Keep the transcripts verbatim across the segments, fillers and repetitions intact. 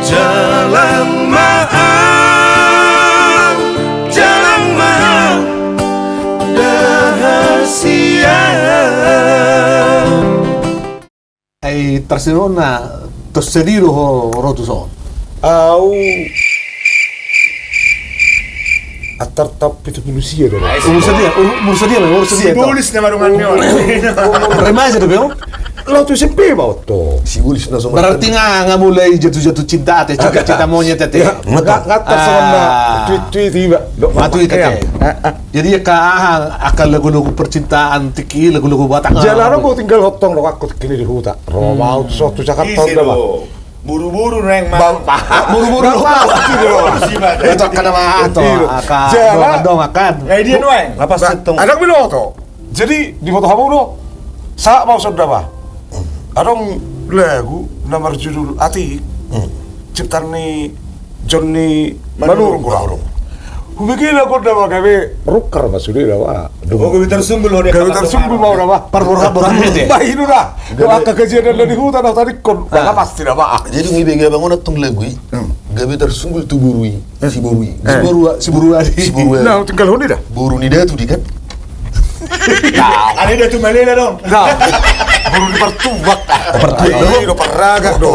Jalang ma au, jalang ma au, da hasian. Ai tarsinona, tos sedi do ho ro tu son. Au. Antar taon pitu pulu sia do. Umur sadia, umur sadia, umur sadia. Sibolis nama dongan ni on. Remaja do be on. Laho tu S M P ma on tong. Sibolis na so. Berarti nga, nga mulai jatuh-jatuh cinta ate, cinta-cinta monyet ate. Nga, nga tarsongon na tweet-tweet iba. Ma tweet ate. Jadi angka aha, angka lagu-lagu percintaan tingki, lagu-lagu Batak. Jala ro tinggal ho tong, ro angka tingki di huta. Ro ma au tu son tu Jakarta on da ma. Buru-buru neng ma. Buru-buru. Pasti do. Itu angka nama ato, angka dongan-dongan kan. Ngai dia nuaeng. Apa sih tong? Adong binoto. Jadi diboto hamu do. Sahat ma au songon na ba. Adong lagu na marjudul Atik. Ciptaan ni Jonni Manurung. Manurung. Hubege lagu on da ba gabe rungkar ma sude da ba. Oh, gabe tarsumbul ho dia. Gabe tarsumbul ma au da ba. Parborhat-borhat muse. Ba i do da. Angka kejadian na di huta na tadingkon. Ba pasti da ba. Jadi ngibe gabe angon antong lagu i. Gabe tarsumbul tu boru i. Si boru i. Si boru, si boru i. Si boru i. Na tinggal hon i da. Boru ni datu di kan. Ada datu Malela dong. Boru ni partuak. Partuak. Boru ni paragak do.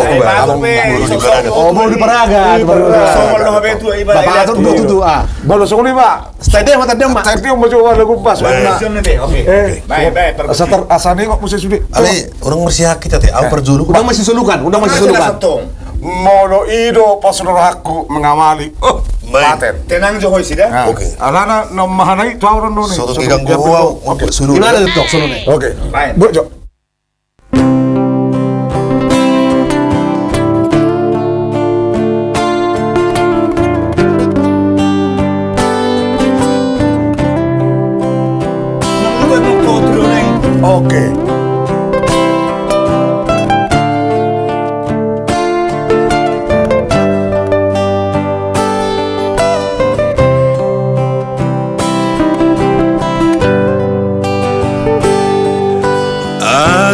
Oh, boru ni paragak. Bapak tu tu tu ah. Boru songon i ba. Stadion ma, stadion ma. Stadion ma coba lagu pas. Oke. Asa nengok muse sude. Ale, orang masih sakit ate. Au parjolo. Udah masih solukan, udah masih solukan. Molo i do pos rohangku mengawali. Oh, paten. Tenang jo ho isi da. Oke. Alana na mahana i tu au ro ni. Soto kigang go au. Oke, solo. Gimana tu tong solo ni? Oke. Baik. Buat jo. Oke.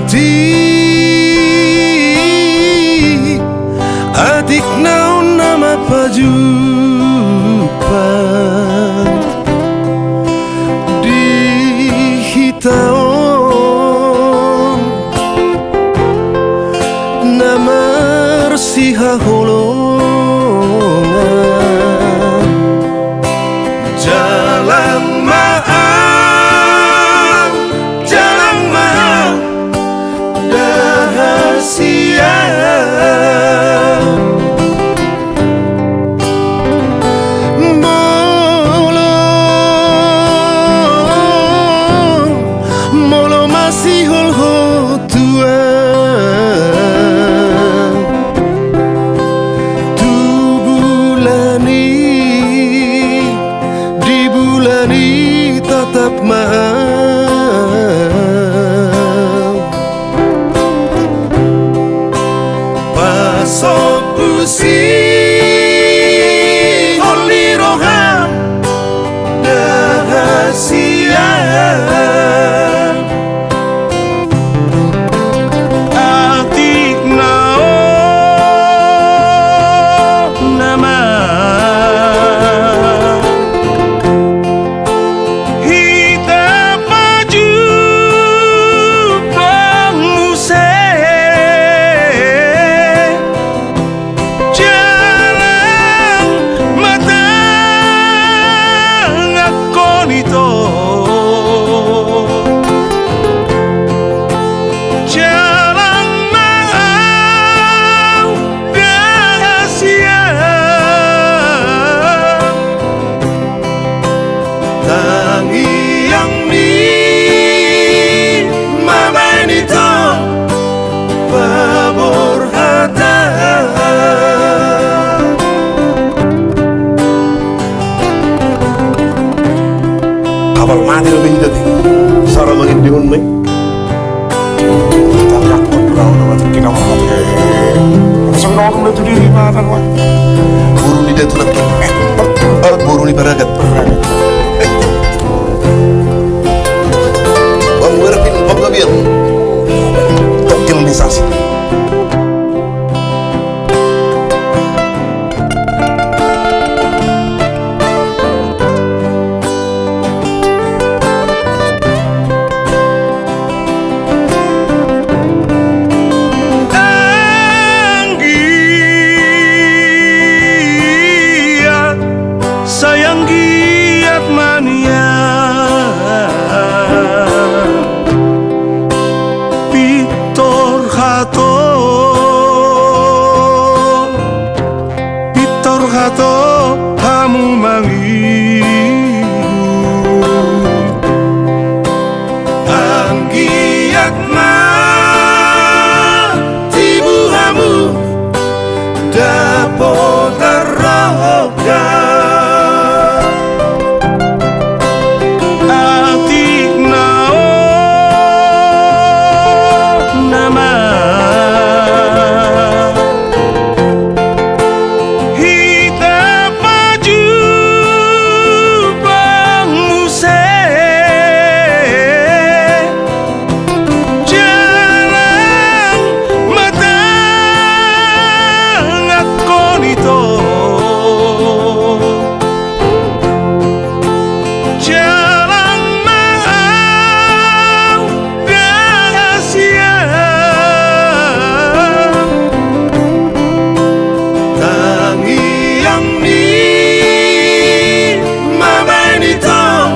Atik, atik na on nama pajumpang di hita on na marsihaholongan. Jalang ma au, jalang ma au, da hasian. Molo, molo masihol ho tuan tu bulan i, di bulan i tatap ma au. Pasombu sihol ni roham da hasian. Atik na on nama hita pajumpang muse. Jalang ma tanganhon ito. Jalang ma au da hasian. Tangiang ni ma baen ito paborhatan. Kapal mate do be hita te. Sara mangendehon ma i. Tapi aku kan pernah udah mati kita mau mati. Langsung ngomong udah tuh diri mana gua. Boru ni datu nangkin. Eh, boru ni paragat. Bang Werpin, Bang Gabian. Tokil ni sasi. Tong hamu mangihu, anggiat ma tibu hamu dapotan rongga. Atik na on nama hita pajumpang muse. Jalang ma tanganhon ito. Jalang ma au dang sian. Tangiang ni mama ni tong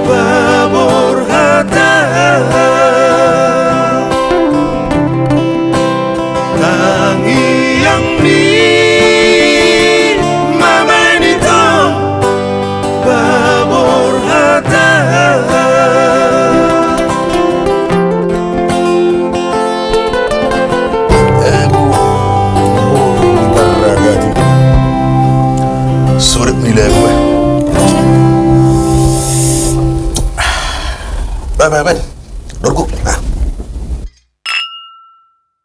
paborhata. Tangiang ni mama ni tong paborhata. Aduh, oh, tarragati. Surat ni lagu, eh. Bae, bae, bae. Dorguk. Ah.